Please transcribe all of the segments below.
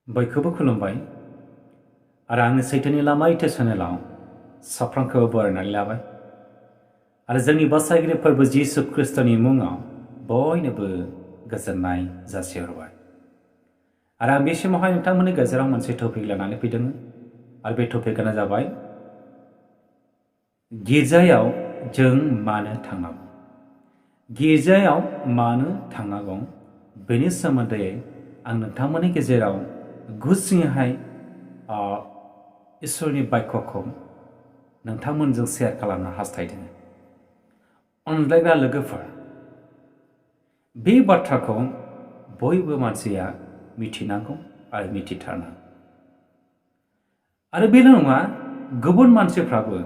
बयखौबो खुलुमबाय आरो आंनि सैथोनि लामा इउटुब चेनेलाव साफ्रोमखौबो बरायनानै लाबाय आरो जोंनि बासायगिरि फोरबो जिसु ख्रिस्टनि मुङाव बयनोबो गोजोननाय जासिहरबाय आरो आं बे समावहाय नोंथांमोननि गेजेराव मोनसे टपिक लानानै फैदों आरो बे टपिकआनो जाबाय गिर्जायाव जों मानो थांनांगौ गिर्जायाव मानो थांनांगौ बेनि सोमोन्दै आं नोंथांमोननि गेजेराव गुसुङैहाय इसोरनि बाक्यखौ नोंथांमोनजों शेयार खालामनो हास्थायदों अनलायग्रा लोगोफोर बे बाथ्राखौ बयबो मानसिया मिथिनांगौ आरो मिथिथारनांगौ आरो बेल' नङा गुबुन मानसिफ्राबो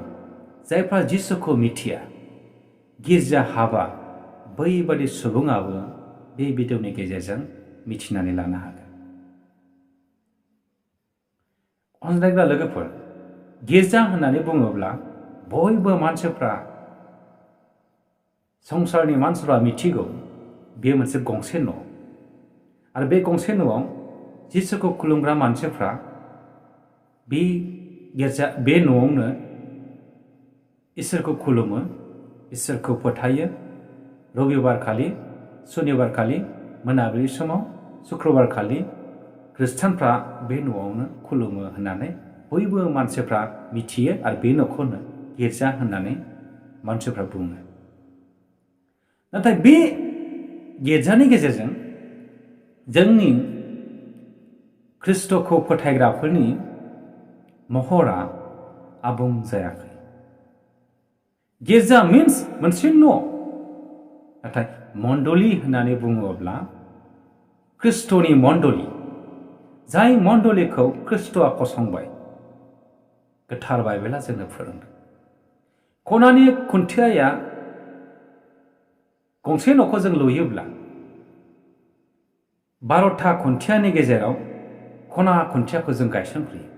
जायफ्रा जिसुखौ मिथिया गिर्जा हाबा बैबादि सुबुङाबो बे भिडिअनि गेजेरजों मिथिनानै लानो हागोन अनलायग्रा लोगोफोर गिर्जा होननानै बुङोब्ला बयबो मानसिफ्रा संसारनि मानसिफ्रा मिथिगौ बेयो मोनसे गंसे न' आरो बे गंसे न'आव जिसुखौ खुलुमग्रा मानसिफ्रा बे गिर्जा बे न'आवनो इसोरखौ खुलुमो इसोरखौ फोथायो रबिबार खालि सुनिबार खालि मोनाबिलि समाव शुक्रबार खालि खृष्टानफ्रा बे न'आवनो खुलुमो होननानै बयबो मानसिफ्रा मिथियो आरो बे न'खौनो गिर्जा होननानै मानसिफ्रा बुङो नाथाय बे गिर्जानि गेजेरजों जोंनि ख्रिस्ट'खौ फोथायग्राफोरनि महरा आबुं जायाखै गिर्जा मिन्स मोनसे न' नाथाय मण्डली होननानै बुङोब्ला ख्रिस्ट'नि मण्डली जाय मण्डलीखौ ख्रिस्ट'आ फसंबाय गोथार बाइबेला जोंनो फोरोंदों खनानि खुन्थियाया गंसे न'खौ जों लुयोब्ला 12था खुन्थियानि गेजेराव खना खुन्थियाखौ जों गायसनग्रोयो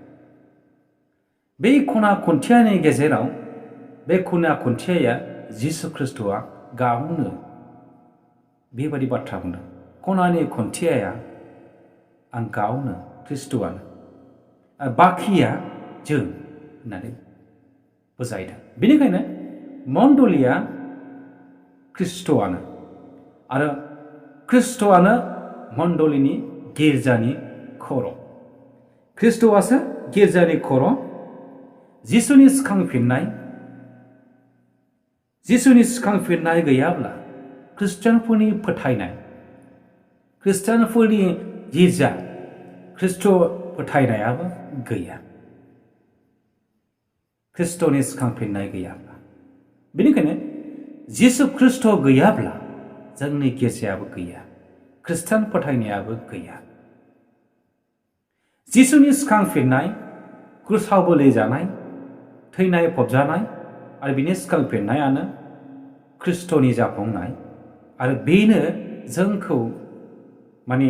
बे खना खुन्थियानि गेजेराव बे खना खुन्थियाया जिसु ख्रिस्ट'आ गावनो बेबादि बाथ्रा बुंदों खनानि खुन्थियाया आं गावनो ख्रिस्ट'आनो आरो बाखिया जों होननानै बुजायदों बेनिखायनो मण्डलीया ख्रिस्ट'आनो आरो ख्रिस्ट'आनो मण्डलीनि गिर्जानि खर' ख्रिस्ट'आसो गिर्जानि खर' जिसुनि सिखांफिननाय गैयाब्ला ख्रिस्टियानफोरनि फोथायनाय ख्रिस्टियानफोरनि गिर्जा ख्रिस्ट' फोथायनायाबो गैया ख्रिस्ट'नि सिखांफिननाय गैयाब्ला बेनिखायनो जिसु ख्रिस्ट' गैयाब्ला जोंनि गिर्जायाबो गैया ख्रिस्टान फोथायनायाबो गैया जिसुनि सिखांफिननाय क्रुसाव बोलि जानाय थैनाय फबजानाय आरो बिनि सिखांफिननायानो ख्रिस्ट'नि जाफुंनाय आरो बेनो जोंखौ माने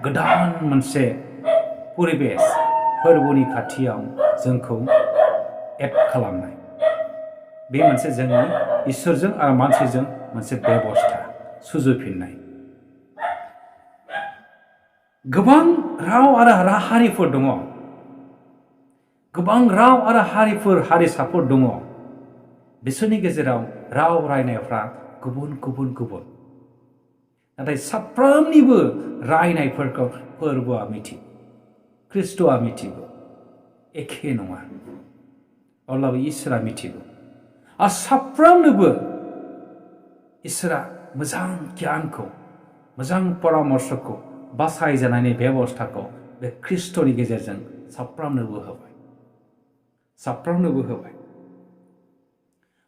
गोदान मोनसे परिबेस फोरबोनि खाथियाव जोंखौ एड खालामनाय बे मोनसे जोंनि इसोरजों आरो मानसिजों मोनसे बेबस्था सुजुफिननाय गोबां राव आरो हारिफोर दङ गोबां राव आरो हारिसाफोर दङ बिसोरनि गेजेराव राव रायनायफ्रा गुबुन नाथाय साफ्रोमनिबो रायनायफोरखौ फोरबोआ मिथिगौ ख्रिस्ट'आ मिथिगौ एखे नङा अब्लाबो इसोरा मिथिगौ आरो साफ्रोमनोबो इसोरा मोजां गियानखौ मोजां परामर्शखौ बासायजानायनि बेबस्थाखौ बे ख्रिस्ट'नि गेजेरजों साफ्रोमनोबो होबाय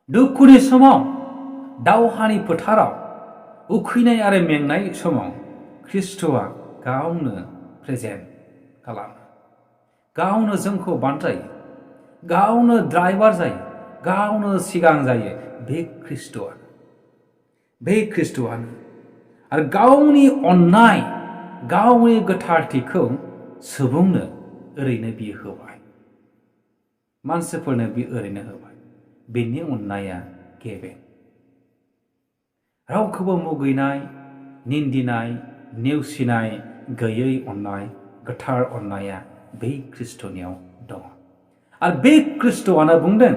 दुखुनि समाव दावहानि फोथाराव उखैनाय आरो मेंनाय समाव ख्रिस्ट'आ गावनो प्रेजेन्ट खालामो गावनो जोंखौ बानजायो गावनो ड्राइभार जायो गावनो सिगां जायो बे ख्रिस्ट'आनो आरो गावनि अननाय गावनि गोथारथिखौ सुबुंनो ओरैनो बियो होबाय मानसिफोरनो बियो ओरैनो होबाय बेनि अननाया गेबें रावखौबो मुगैनाय निन्दिनाय नेवसिनाय गैयै अननाय गोथार अननाया बे ख्रिस्ट'नियाव दङ आरो बे ख्रिस्ट'आनो बुंदों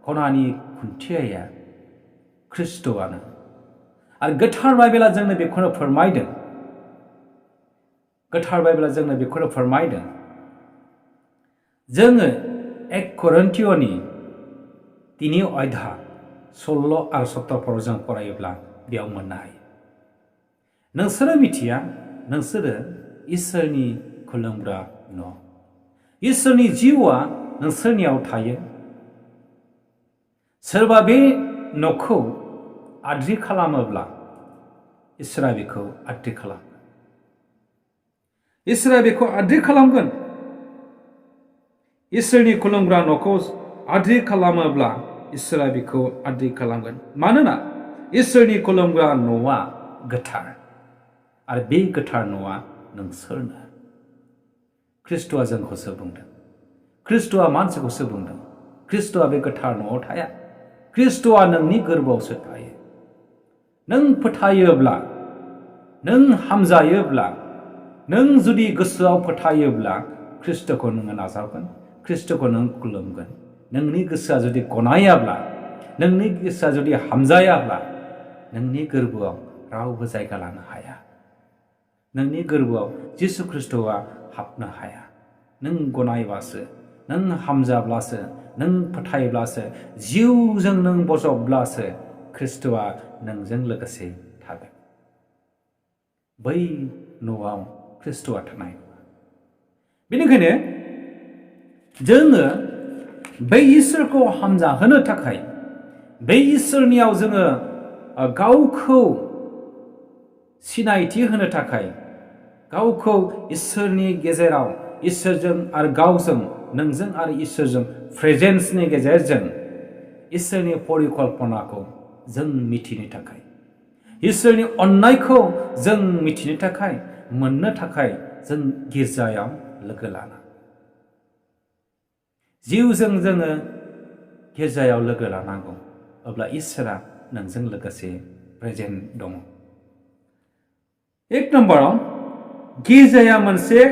खनानि खुन्थियाया ख्रिस्ट'आनो आरो गोथार बाइबेला जोंनो बेखौनो फोरमायदों गोथार बाइबेला जोंनो बेखौनो फोरमायदों जोङो 1 करिन्थियनि 3 अध्याय 16 आरो 17 जों फरायोब्ला बेयाव मोननो हायो नोंसोरो मिथिया नोंसोरो इसोरनि खुलुमग्रा न' इसोरनि जिउआ नोंसोरनियाव थायो सोरबा बे न'खौ आद्रि खालामोब्ला इसोरा बेखौ आद्रि खालामगोन इसोरा बेखौ आद्रि खालामगोन इसोरनि खुलुमग्रा न'खौ आद्रि खालामोब्ला इसोरा बेखौ आद्रि खालामगोन मानोना इसोरनि खुलुमग्रा न'आ गोथार आरो बे गोथार न'आ नोंसोरनो ख्रिस्ट'आ जोंखौसो बुंदों ख्रिस्ट'आ मानसिखौसो बुंदों ख्रिस्ट'आ बे गोथार न'आव थाया ख्रिस्ट'आ नोंनि गोरबोआवसो थायो नों फोथायोब्ला नों हामजायोब्ला नों जुदि गोसोआव फोथायोब्ला ख्रिस्ट'खौ नोङो नाजावगोन ख्रिस्ट'खौ नों खुलुमगोन नोंनि गोसोआ जुदि गनायाब्ला नोंनि गोसोआ जुदि हामजायाब्ला नोंनि गोरबोआव रावबो जायगा लानो हाया नोंनि गोरबोआव जिसु ख्रिस्ट'आ हाबनो हाया नों गनायबासो नों हामजाब्लासो नों फोथायब्लासो जिउजों नों बजबब्लासो ख्रिस्ट'आ नोंजों लोगोसे थागोन बै न'आव ख्रिस्ट'आ थानाय नङा बेनिखायनो जोङो बै इसोरखौ हामजाहोनो थाखाय बै इसोरनियाव जोङो गावखौ सिनायथि होनो थाखाय गावखौ इसोरनि गेजेराव इसोरजों आरो गावजों नोंजों आरो इसोरजों प्रेजेन्सनि गेजेरजों इसोरनि परिकल्पनाखौ जों मिथिनो थाखाय इसोरनि अननायखौ जों मिथिनो थाखाय मोननो थाखाय जों गिर्जायाव लोगो लाना जिउजों जोङो गिर्जायाव लोगो लानांगौ अब्ला इसोरा नोंजों लोगोसे प्रेजेन्ट दङ 1 नम्बराव गिर्जाया मोनसे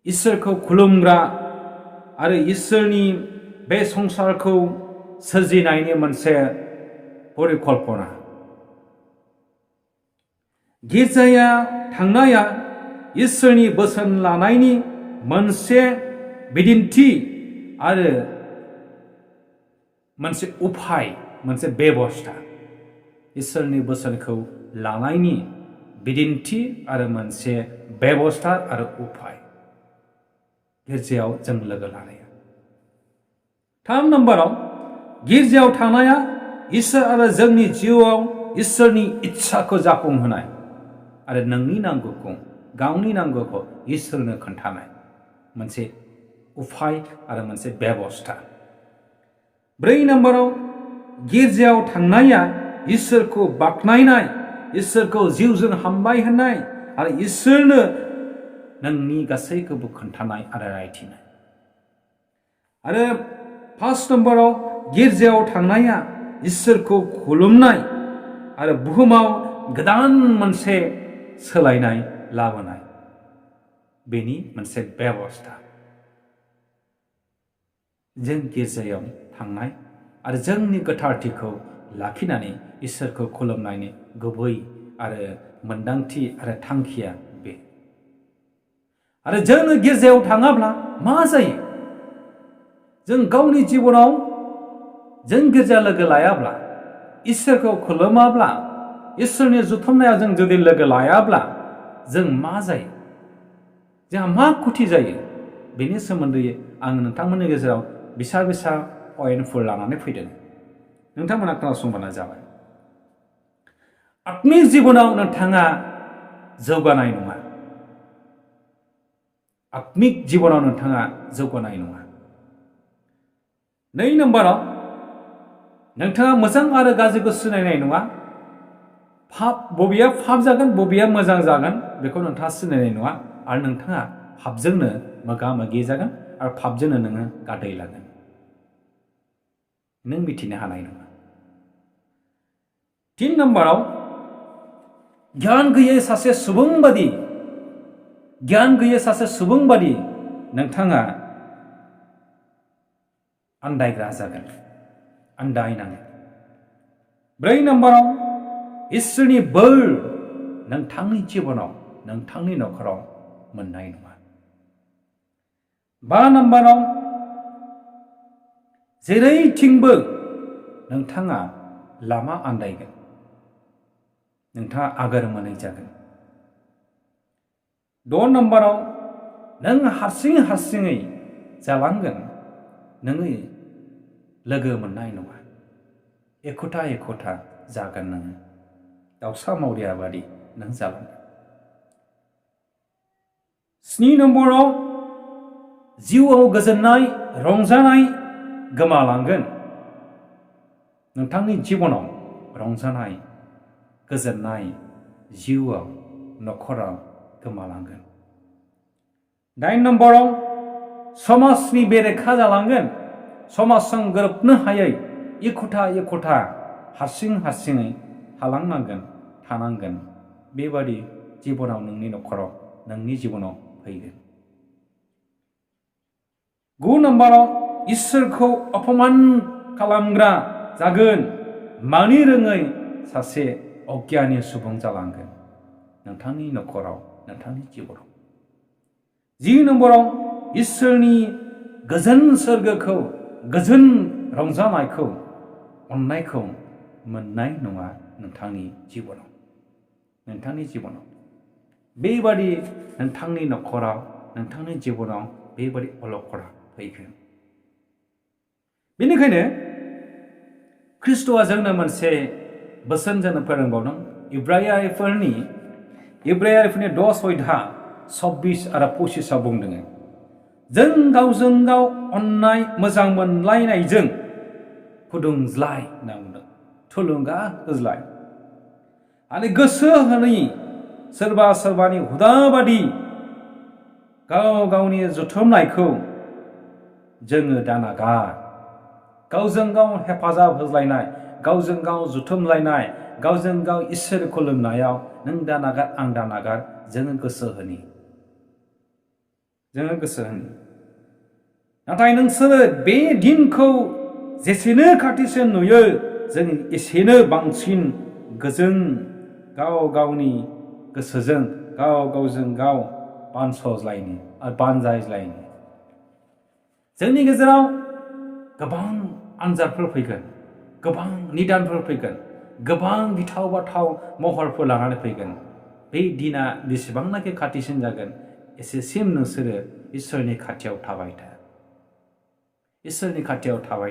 इसोरखौ खुलुमग्रा आरो इसोरनि बे संसारखौ सोरजिनायनि मोनसे परिकल्पना गिर्जाया थांनाया इसोरनि बोसोन लानायनि मोनसे बिदिन्थि आरो मोनसे उपाय मोनसे बेबस्था इसोरनि बोसोनखौ लानायनि बिदिन्थि आरो मोनसे बेबस्था आरो उपाय गिर्जायाव जों लोगो लानाया 3 नम्बराव गिर्जायाव थानाया इसोर आरो जोंनि जिउआव इसोरनि इच्छाखौ जाफुंहोनाय आरो नोंनि नांगौखौ गावनि नांगौखौ इसोरनो खोन्थानाय मोनसे उपाय आरो मोनसे बेबस्था 4 नम्बराव गिर्जायाव थांनाया इसोरखौ बाख्नायनाय इसोरखौ जिउजों हामबाय होनाय आरो इसोरनो नोंनि गासैखौबो खोन्थानाय आरो रायथिनाय आरो 5 नम्बराव गिर्जायाव थांनाया इसोरखौ खुलुमनाय आरो बुहुमाव गोदान मोनसे सोलायनाय लाबोनाय बेनि मोनसे बेबस्था जों गिर्जायाव थांनाय आरो जोंनि गोथारथिखौ लाखिनानै इसोरखौ खुलुमनायनि गुबै आरो मोन्दांथि आरो थांखिया बे आरो जोङो गिर्जायाव थाङाब्ला मा जायो जों गावनि जिबनाव जों गिर्जा लोगो लायाब्ला इसोरखौ खुलुमाब्ला इसोरनि जुथुमनायाव जों जुदि लोगो लायाब्ला जों मा जायो जोंहा मा खुथि जायो बेनि सोमोन्दै आं नोंथांमोननि गेजेराव बिसा पइन्टफोर लानानै फैदों नोंथांमोना खोनासंबानो जाबाय आत्मिक जिबनाव नोंथाङा जौगानाय नङा आत्मिक जिबनाव नोंथाङा जौगानाय नङा 2 नम्बराव नोंथाङा मोजां आरो गाज्रिखौ सिनायनाय नङा बबेया पाप जागोन बबेया मोजां जागोन बेखौ नोंथाङा सिनायनाय नङा आरो नोंथाङा पापजोंनो मोगा मोगि जागोन आरो पापजोंनो नोङो गादैलागोन नों मिथिनो हानाय नङा 3 नम्बराव गियान गैयै सासे सुबुं बादि नोंथाङा आन्दायग्रा जागोन, आन्दायनाङो। 4 नम्बराव इसोरनि बोर नोंथांनि जिबनाव, नोंथांनि नखराव मोननाय नङा। 5 नम्बराव जेरैथिंबो नोंथाङा लामा आन्दायगोन, नोंथाङा आगोर मोनै जागोन। 6 नम्बराव नों हारसिङै जालांगोन, नोङो लोगो मोननाय नङा, एखुथा जागोन नोङो, दाउसा मावरिया बादि नों जालांगोन। 7 नम्बराव जिउआव गोजोननाय, रंजानाय गोमालांगोन। नोंथांनि जिबनाव रंजानाय, गोजोननाय जिउआव, नखराव गोमालांगोन। 8 नम्बराव समाजनि बेरेखा जालांगोन, समाजजों गोरोबनो हायै, एखुथा हारसिङै थानांगोन। बेबादि जिबनाव, नोंनि नखराव, नोंनि जिबनाव फैगोन। 9 नम्बराव इसोरखौ अपमान खालामग्रा जागोन, मानि रोङै सासे अगियानि सुबुं जालांगोन नोंथांनि नखराव, नोंथांनि जिबनाव। 10 नम्बराव इसोरनि गोजोन सोरगोखौ, गोजोन रंजानायखौ, अननायखौ मोननाय नङा नोंथांनि जिबनाव। बेबादि नोंथांनि नखराव, नोंथांनि जिबनाव बेबादि अलखदा फैगोन। बेनिखायनो ख्रिस्ट'आ जोंनो मोनसे बोसोन जोंनो फोरोंबावदों। इब्रायारिफोरनि 10:26 आरो 25 बुंदों, जों गावजों गाव अननाय, मोजां मोनलायनायजों फुदुंज्लाय होनना बुंदों, थुलुंगा होज्लाय। आरो गोसो होनै सोरबानि हुदा बादि गावनि जुथुमनायखौ जोङो दानागार। गावजों गाव हेफाजाब होज्लायनाय, गावजों गाव जुथुमलायनाय, गावजों गाव इसोर खुलुमनायाव नों दानागार, आं दानागार, जोङो गोसो होनि। नाथाय नोंसोरो बे दिनखौ जेसेनो खाथिसिन नुयो, जों एसेनो बांसिन गोजोन गावनि गोसोजों गावजों गाव बानजायज्लायनि। जोंनि गेजेराव गोबां आनजादफोर फैगोन, गोबां निदानफोर फैगोन, गोबां गिथाव बाथाव महरफोर लानानै फैगोन। बे दिना बेसेबांनाखि खाथिसिन जागोन, एसेसिम नोंसोरो इसोरनि खाथियाव थाबाय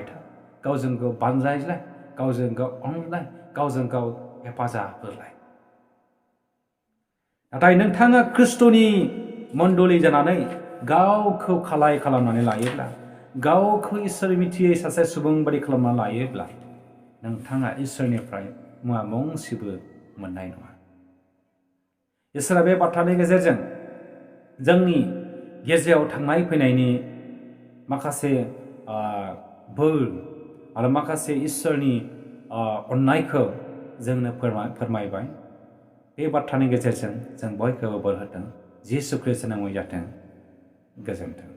था, गावजों गाव बानजायज्लाय, गावजों गाव अनज्लाय, गावजों गाव हेफाजाब होलाय। नाथाय नोंथाङा ख्रिस्ट'नि मण्डली जानानै गावखौ खालाय खालामनानै लायोब्ला, गावखौ इसोर मिथियै सासे सुबुं बादि खालामनानै लायोब्ला, नोंथाङा इसोरनिफ्राय मुवा मोनसेबो मोननाय नङा। इसोरा बे बाथ्रानि गेजेरजों जोंनि गेजेराव थांनाय फैनायनि माखासे बोर आरो माखासे इसोरनि अननायखौ जोंनो फोरमायबाय। बे बाथ्रानि गेजेरजों जों बयखौबो बोर होथों। जिसु ख्रिस्ट'नि मुङाव जाथों। गोजोन्थों।